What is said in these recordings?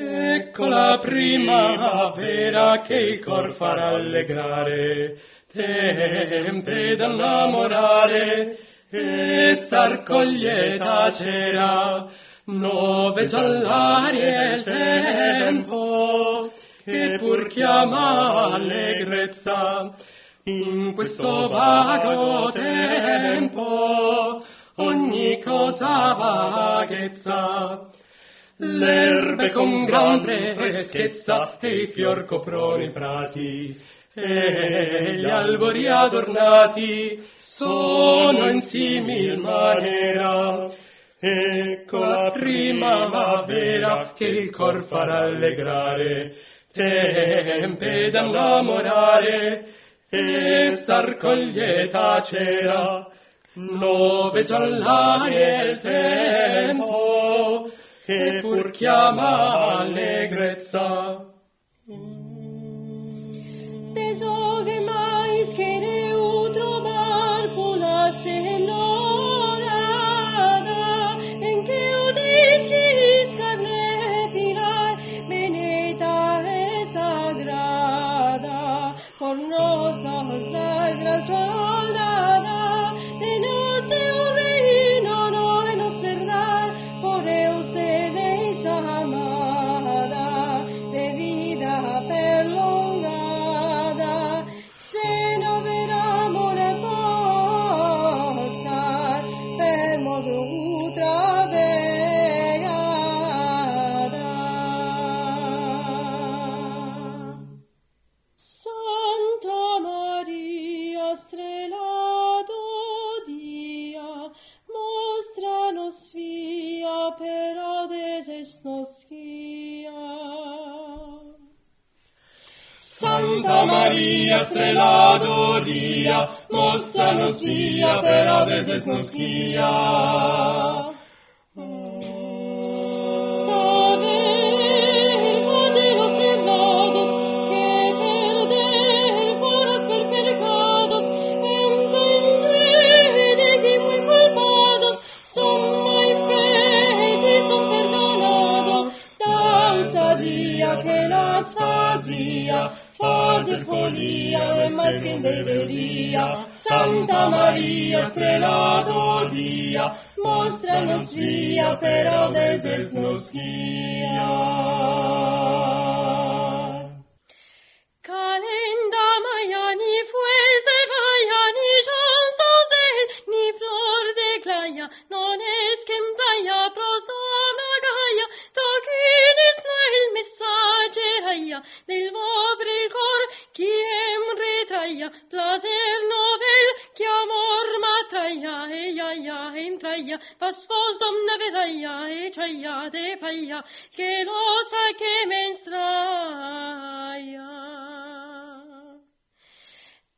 Ecco la primavera che il cor fa rallegrare, tempe da innamorare, e star con lieta cera, nove già l'aria e il tempo, che pur chiama allegrezza, in questo vago tempo ogni cosa vaghezza. L'erbe con gran freschezza e i fior coprono i prati, e gli albori adornati sono in simil maniera. Ecco la primavera che il cor fa rallegrare, tempe da innamorare, e star con lieta cera, nove già l'aria e il tempo, che pur chiama allegrezza. Desoge mais quereu trobar pola senhorada, em que o deixes carne filar, beneta e sagrada, por nós nos da gran soldada, de nos seu reino non é nos herdar, por Deus tedeis amada, de vida perlongada, se no ver amor passar, per morte outra vegada. Santa Maria, estrela do dia, mostra-nos via, per audeses nos guia. Santa Maria, estrela do dia, mostra-nos via, per audeses nos guia. Saber de los errados, que perder foras per pecados, entender que muy culpados, son muy fe e son perdonado, da ousadia que las fazia, fazer folia de mais quem deveria. Santa Maria, estrela do dia, mostra-nos via, per audeses nos guia. Calenda maia, ni fuez de valla, ni chanson ni flor de claia, non es quen vaya pros dona Gaia, toquines no el messageraia, del pobre el cor quien retraia, placer novel que amor m'atraia, e ia, ia, entraia, fas vos domna veraia, e chaia de paia, que losa que me enstraia.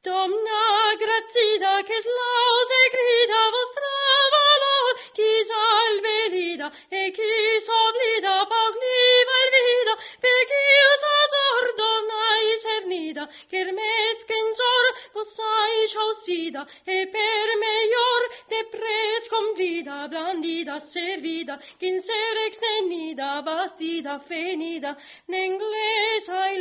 Domna gracida, que es laude grida vostra valor, qui salve lida, e qui s'oblida, pauc li val vida, per qui sazor domna cernida, quermés qu'en sor vos ai chausida, e per mellor de pres convida, blandida, servida, quin ser extenida, bastida, fenida, n'inglés ai.